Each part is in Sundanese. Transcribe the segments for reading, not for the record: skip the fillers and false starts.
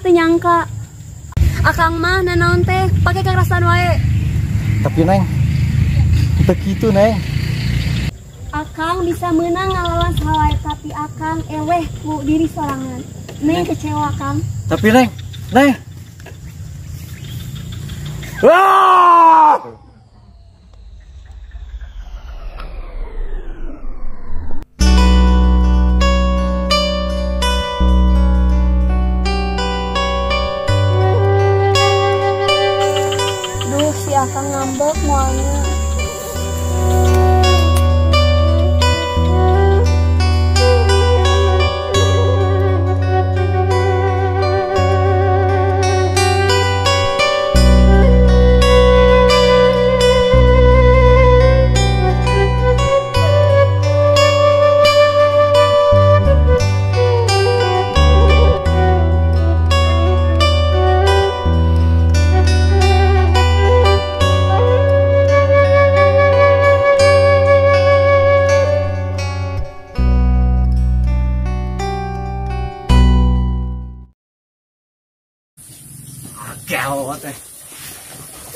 mah teu nyangka. Akang mah nanaon teh pake kekerasan wae. Tapi Neng, kita gitu Neng. Akang bisa menang ngalawan saha wae tapi akang eleh ku diri sorangan. Neng kecewa Kang. Tapi Neng, Neng. Wah! Duh, si akang ngambek moalnya.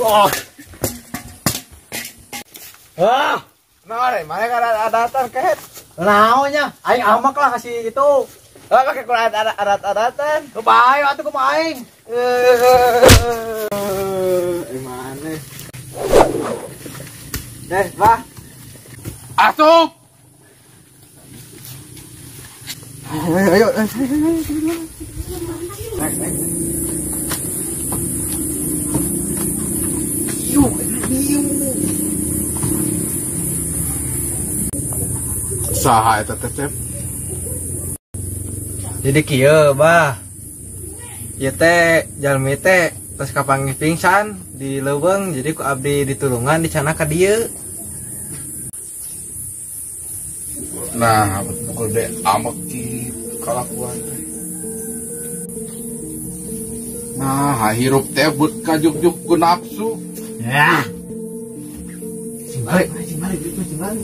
Oh. Ah, nah, mana kan adatan kehet. Naonnya, aing amak lah kasih itu. Ah, pakai kurang adat-adatan. Kumaha atuh kumaha aing. Mana? Eh, bah. Asup. Ayo, ayo. Naik, naik. Saha eta teh Cep? Jadi kieu bah. Ieu teh jalmi teh tos kapanggih pingsan di leuweung jadi ku abdi ditulungan dicana ka dieu. Nah, pukul de amek kitu kalakuan teh. Nah, hirup teh but kajuk-juk ku nafsu. Ya. Sing balik, sing balik, sing balik.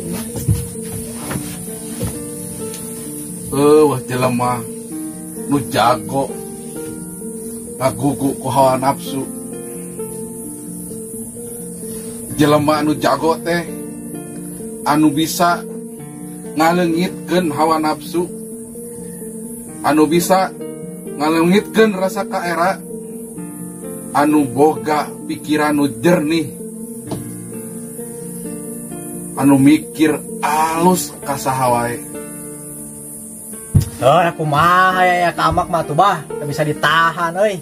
Wah jelema nu jago ngagugu ku hawa nafsu. Jelema nu jago teh anu bisa ngaleungitkeun hawa nafsu, anu bisa ngaleungitkeun rasa kaera, anu boga pikiran nu jernih, anu mikir alus ka saha wae. Oh, aku mah ya kamak mah tuh bah, gak bisa ditahan euy.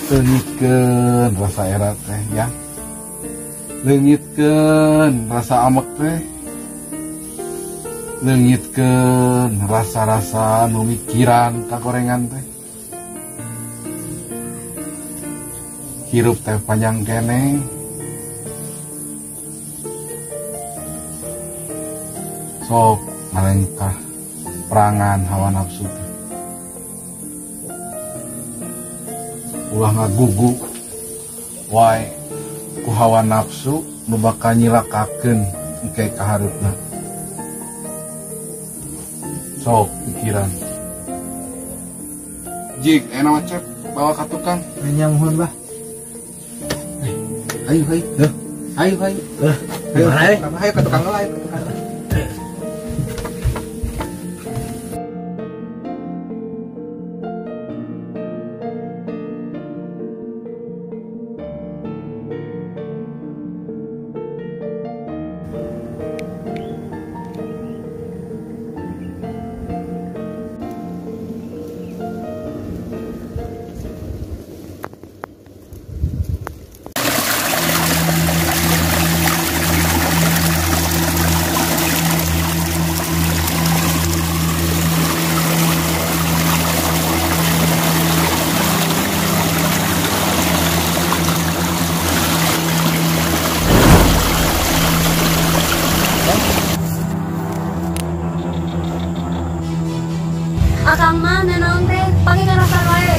Leungitkeun rasa era teh ya. Leungitkeun rasa amek teh. Leungitkeun rasa-rasa nu mikiran kagorengan teh. Hirup teh panjang keneh. Sok ngalengkah perangan hawa nafsu teh. Ulah ngagugu wae ku hawa nafsu nu bakal nyilakakeun engke ka hareupna. Sok pikiran. Jik, enak mah Cep, bawa ka tukang. Nya muhun bah. Ayo, ayo. Ayo, ayo. Ayo, ayo ka tukang lah, ayo ka tukang. Akang mah nanaon teh pake karasan wae.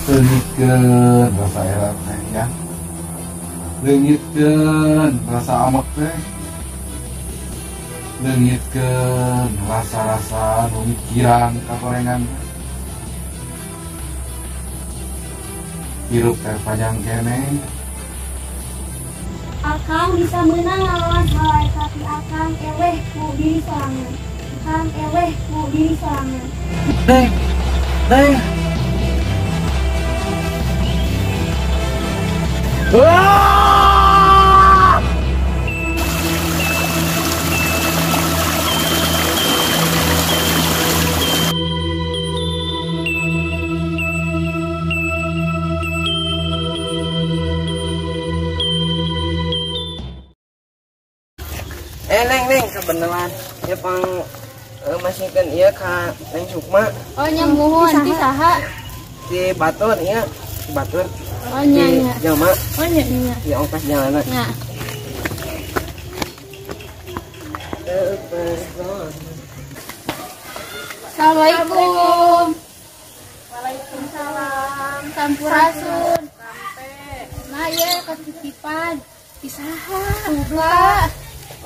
Leungitkeun rasa era teh ya. Leungitkeun rasa amek teh. Leungitkeun rasa-rasa nu mikiran kagorengan. Hirup teh panjang keneh. Akang bisa menang ngalawan halai tapi akang eleh ku diri sorangan. Akang eleh ku diri sorangan. Neng, neng. Wah! Neng neng kebenaran ya pang masihkeun ieu ka Neng Sukma. Oh nya muhun ti saha? Di batur ieu, di batur. Oh nya nya. Jelema. Oh nya nya. Di ongkos jalanna. Nya. Assalamualaikum. Waalaikumsalam. Sampurasun. Nah ieu katitipan. Ti saha? Buka.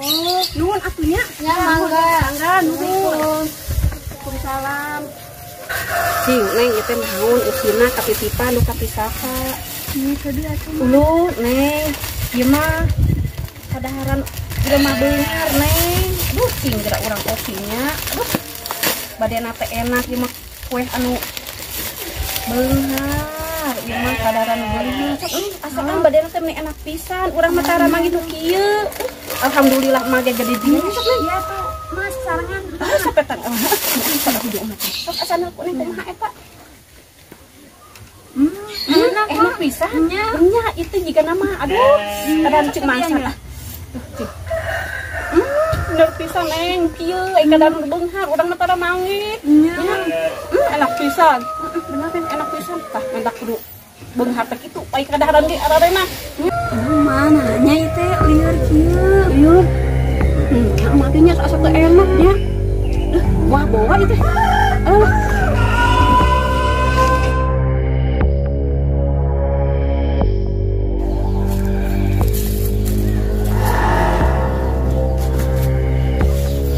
Oh, nuhun atunya. Ya mangga. Mangga nuhun. Waalaikumsalam. Cing, Neng ieu teh naon isina katitipan nu kapisaha. Ieu tadi atuh. Ulu, Neng, ieu mah kadaharan jelema beunghar, Neng. Aduh, cing geura urang kopinya. Aduh. Badena teh enak ieu mah kue anu beunghar. Ieu mah kadaharan beunghar. Asalkan badena teh meni enak pisan. Urang mah tara mah gitu kieu. Alhamdulillah mah ge jadi dingin sok Neng. Iya tuh, Mas sarangan. Ah, sapetan. Salah hujung mah. Sok asana ku Neng kumaha eta? Enak, enak pisan. Nya itu jiga nama. Aduh, kadang cek masak ah. Tuh, cek. Bener pisan Neng, kieu ai kadang beunghar urang mah tara manggih. Nya. Enak pisan. Bener Neng, enak pisan. Tah mentak kudu beunghar teh kitu ai kadaharan ge ararena. Mana nya ieu teh lieur kieu. Lieur. Matinya asa teu enak nya. Wah, bawa ieu teh. Alah.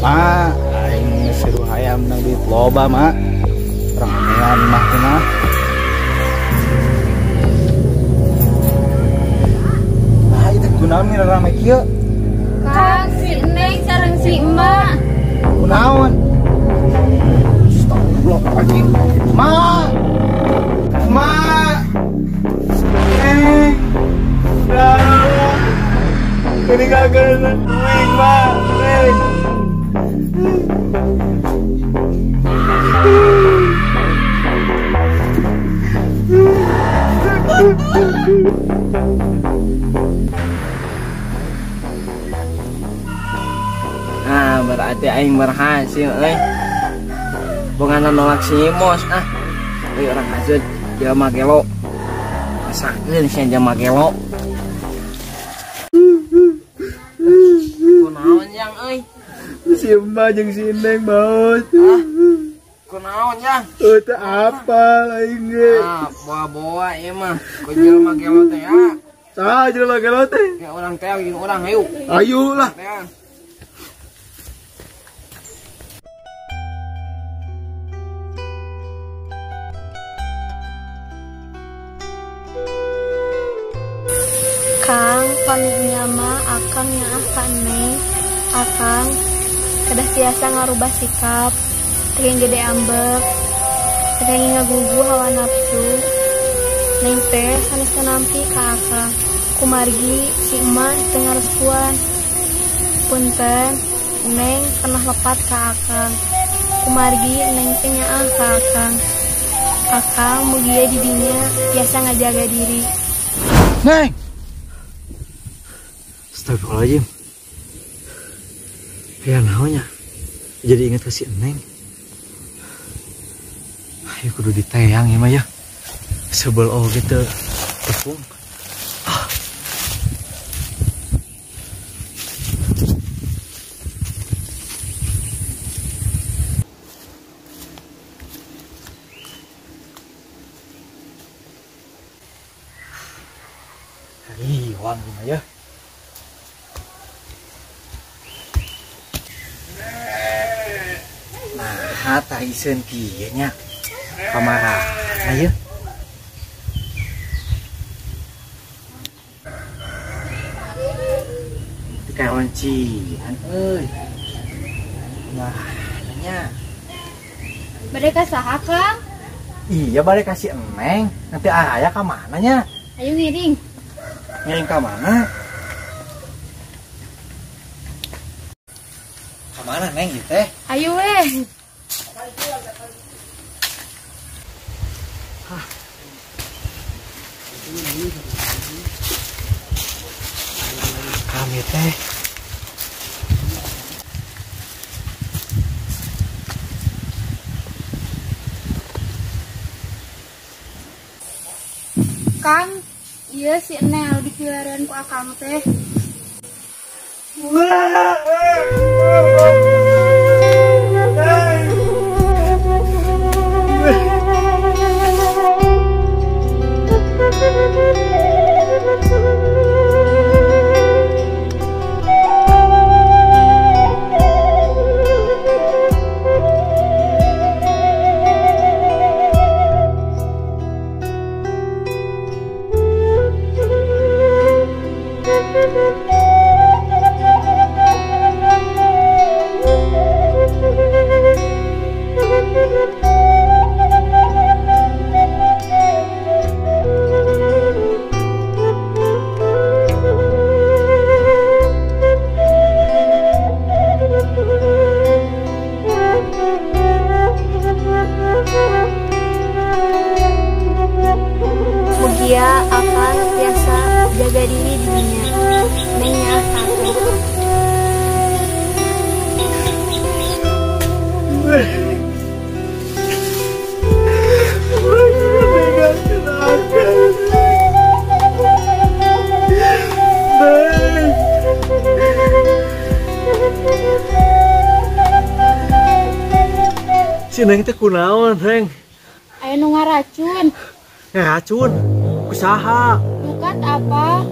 Ma, aing seru hayam menang duit loba, Ma. Ramean mah teh mah. Ah, itu kunaon nih rame kieu? Kang, si Neng sareng si Emak. Kunaon? Astagfirullahaladzim. Ma! Ma! Neng! Nah, ini kagak duit, Ma. Neng. Nah, berarti aing berhasil euy. Bongana nolak si Mos ah. Euy urang hasud jelema gelo. Masakeun sia jelema gelo. Kunaon yang euy? Si Emak jeung si Neng maot. Ah, kunaon yang? Teu apal aing ge. Ah, boa-boa ieu mah. Ku jelema gelo teh ya. Saha jelema gelo teh? Ya urang teh jeung urang hayu. Ayo lah. Kang, pamit mah akang nyaah ka Neng. Akang kedah tiasa ngarubah sikap, teu gede ambek, teu ngagugu hawa nafsu. Neng teh sanes nampi ka akang. Kumargi si emak teu ngarestuan. Punten, Neng pernah lepat ka akang. Kumargi Neng teh nyaah ka akang. Akang mugia di dinya tiasa ngajaga diri. Neng. Astagfirullahaladzim. Ya naonnya. Jadi ingat ke si Neng. Ayo kudu ditayang ya mah ya. Sebel oh gitu tepung. Ah. Hari wang ya. Nah, tariseun kieu nya. Kamarana yeuh? Dikaroncian euy. Wah, nanya. Bade ka saha, Kang? Iya, bade ka si Eneng. Nanti aya ka mana nya? Ayo ngiring. Ngiring ka mana? Ka mana, Neng, ieu teh? Ayo weh. Hah. Kami teh. Kang, iya si Nel dipilarian ku akang teh. Mugia akan biasa jaga diri di dunia. Nengnya aku. Si Neng teh kunaon, Neng? Aya nu ngaracun. Ngaracun? Kusaha? Bukan apa?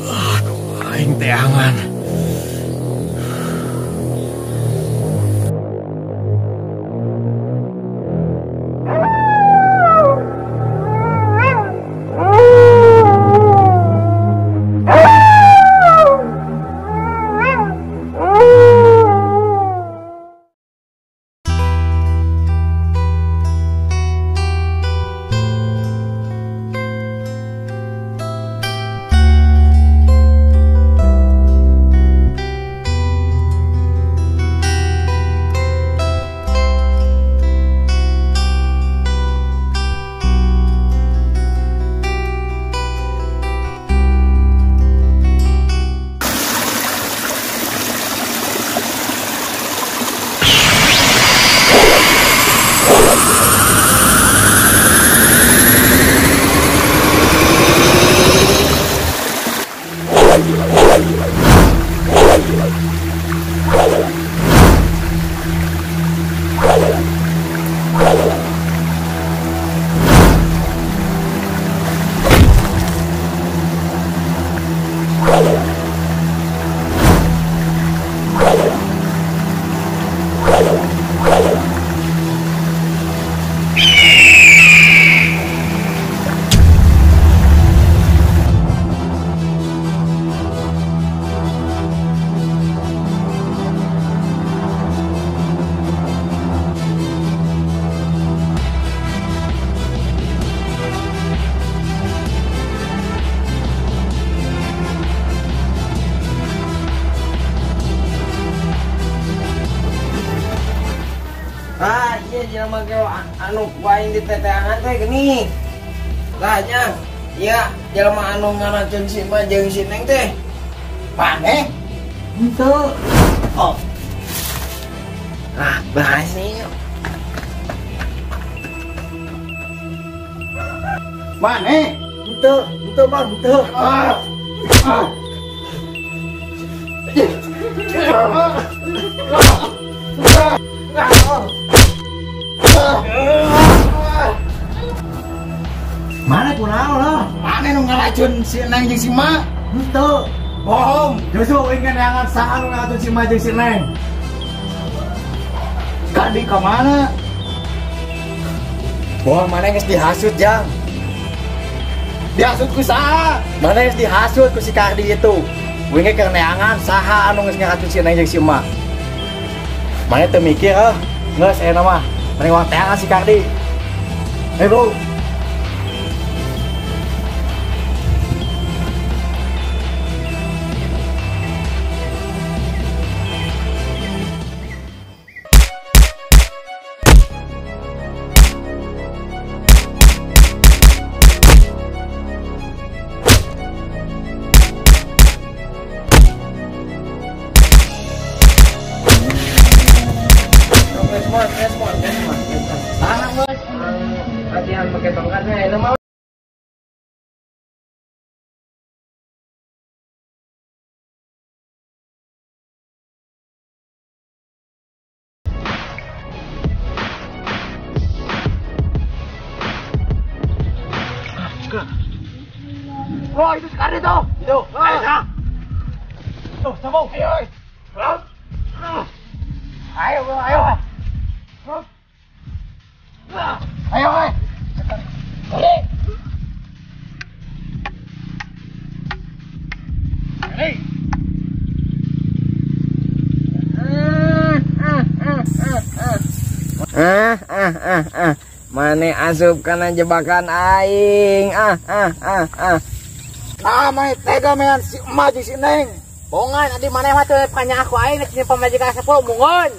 Aduh, aing teangan. Ah, iya jelema ge anu waing di teteangan teh geuning. Lah nya, iya jelema anu ngaracun si Ma jeung si Neng teh. Maneh? Henteu. Oh. Ah, berhasil. Maneh? Henteu, henteu Bang, henteu. Ah. Ah. Mana kunaon lah? Mana nu ngaracun si Neng jeung si Ma? Henteu. Bohong. Justru ingin neangan saha nu ngaracun si Emak jeung si Neng. Kadi ka mana? Bohong mana geus dihasut, Jang. Dihasut ku saha? Mana geus dihasut ku si Kardi itu. Winge keur neangan saha anu geus ngaracun si Neng jeung si Emak. Mana teu mikir heuh. Geus ayeuna mah mending urang teangan si Kardi. Hei, Bro. Latihan pakai tongkatnya ini mau. Wah, itu sekali tuh. Itu. Ayo. Tuh, sambung. Ayo. Ayo, ayo. Ayo, ayo. Mane asup kana jebakan aing. Nah, mane tega mean si emak jeung si Neng. Bongan adi maneh mah teu kanya aku aing nek pamajikan sepuh mungun.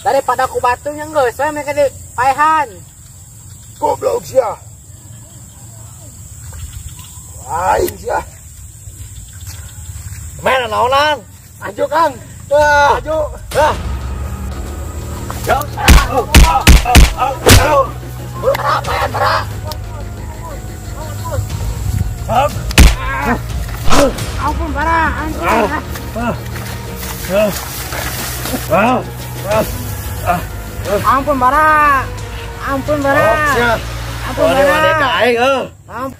Daripada ku batunya geus we mereka di paehan. Goblok sia. Aing sia. Mana naonan? Aju Kang. Aju. Ah. Ampun bara, ampun. Ampun bara. Ampun bara. Ampun bara.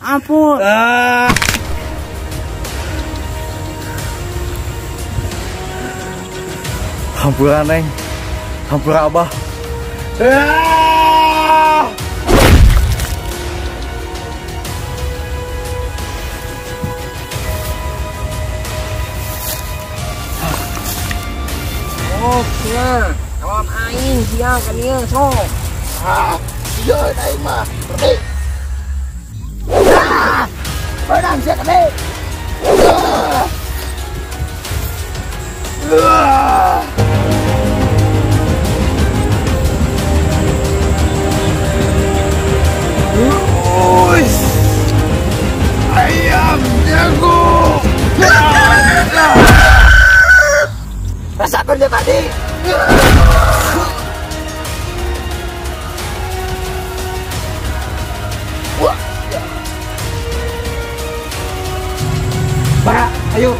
Ampun. Hampura Neng. Hampura Abah. Oh, sia. Kawan aing sia kan ieu sok. Ah, sia aing mah. Gede. Ah, menang sia gede. Ayam jago. Rasakan dia tadi. Wah. Bara, ayo.